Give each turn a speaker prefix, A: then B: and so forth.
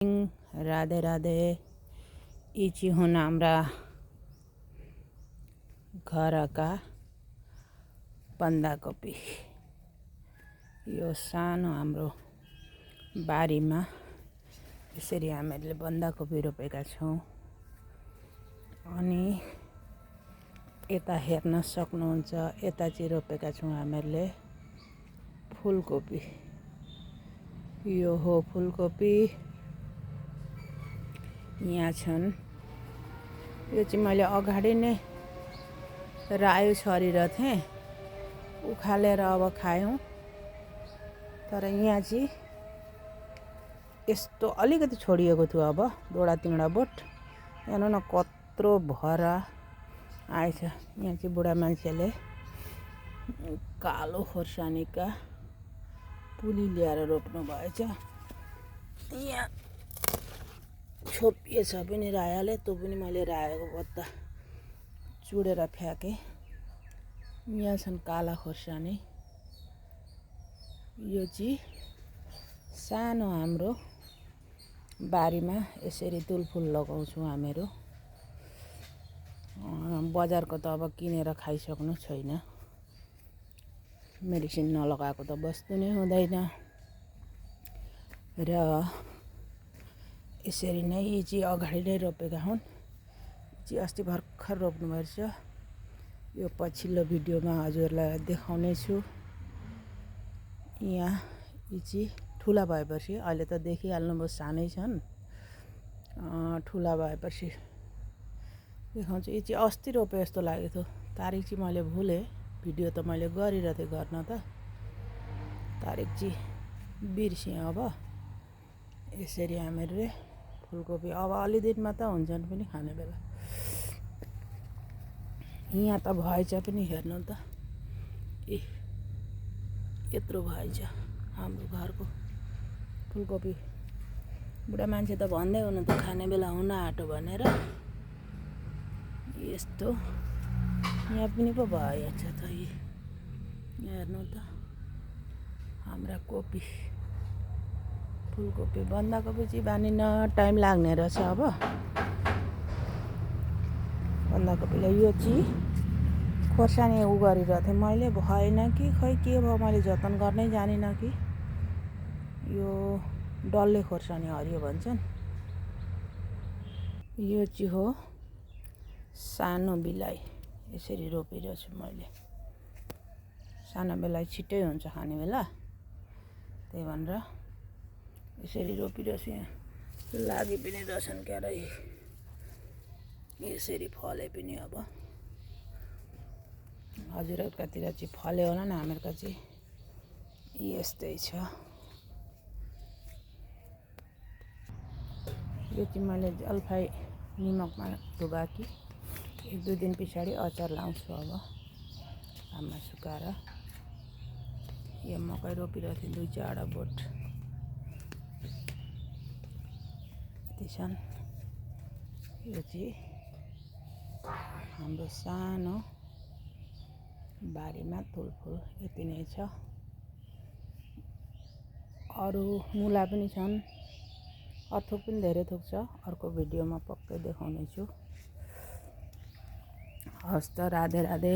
A: राधे राधे। यी चाहिँ हुन् हाम्रा घरका बन्दाकोपी। यो सानो हाम्रो बारीमा यसरी हामीले बन्दाकोपी रोपेका छौँ। अनि यता हेर्न सक्नुहुन्छ, यता चाहिँ रोपेका छौँ हामीहरूले फुलकोपी। यो हो फुलकोपी। यहाँ छन्। यो चाहिँ मैले अगाडि नै रायो छरिरहेको थिएँ, उखालेर अब खायौँ। तर यहाँ चाहिँ यस्तो अलिकति छोडिएको थियो। अब दोडा तिङ्डा बोट हेर्नु न कत्रो भएर आएछ। यहाँ चाहिँ बुढा मान्छेले कालो खोर्सानीका पुली ल्याएर रोप्नु भएछ। यहाँ छोपिएछ पनि रायाले, त्यो पनि मैले रायोको पत्ता चुडेर फ्याँकेँ। यहाँ छन् काला खोर्सानी। यो चाहिँ सानो हाम्रो बारीमा यसरी तुलफुल लगाउँछौँ हामीहरू। बजारको त अब किनेर खाइसक्नु छैन। मेडिसिन नलगाएको त वस्तु नै हुँदैन। र यसरी नै यी चाहिँ अगाडि नै रोपेका हुन्। चाहिँ अस्ति भर्खर रोप्नु भएछ। यो पछिल्लो भिडियोमा हजुरलाई देखाउने छु। यहाँ यी चाहिँ ठुला भएपछि, अहिले त देखिहाल्नुभयो सानै छन्, ठुला भएपछि देखाउँछु। यी चाहिँ अस्ति रोपे जस्तो लागेको थियो। तारिक चाहिँ मैले भुलेँ, भिडियो त मैले गरिरहेको थिएँ गर्न त, तारिक चाहिँ बिर्सेँ। अब यसरी हामीहरूले फुलकोपी अब अलि दिनमा त हुन्छन् पनि खाने बेला। यहाँ त भएछ पनि हेर्नु त, यत्रो भएछ हाम्रो घरको फुलकोपी। बुढा मान्छे त भन्दै हुनु त खाने बेला हुन आँटो भनेर। यस्तो यहाँ पनि पो भएछ त। हेर्नु त हाम्रा कोपी, फुलकोपी। बन्दाकोपी चाहिँ बानिन टाइम लाग्ने रहेछ। अब बन्दाकोपीलाई यो चाहिँ खोर्सानी उ गरिरहेको थिएँ मैले, भएन कि खै के भयो, मैले जतन गर्नै जानिनँ कि। यो डल्ले खोर्सानी हरियो भन्छन्। यो चाहिँ हो सानो बिलाइ। यसरी रोपिरहेछु मैले। सानो बिलाइ छिट्टै हुन्छ खाने बेला, त्यही भनेर यसरी रोपिरहेछु। यहाँ लागि पनि रहेछन् क्यारे, यसरी फले पनि। अब हजुरहरूकातिर चाहिँ फल्यो होला नि, हामीहरूको चाहिँ यस्तै छ। यो चाहिँ मैले जलफाइ निमकमा डुबाकी 1-2 दिन पछाडि अचार लाउँछु। अब घाममा सुकाएर। यो मकै रोपिरहेको थिएँ 2-4 बोट यति छन्। यो चाहिँ हाम्रो सानो बारीमा तुलफुल यति नै छ। अरू मुला पनि छन्, अथुक पनि धेरै थोक छ। अर्को भिडियोमा पक्कै देखाउने छु। हस् त, राधे राधे।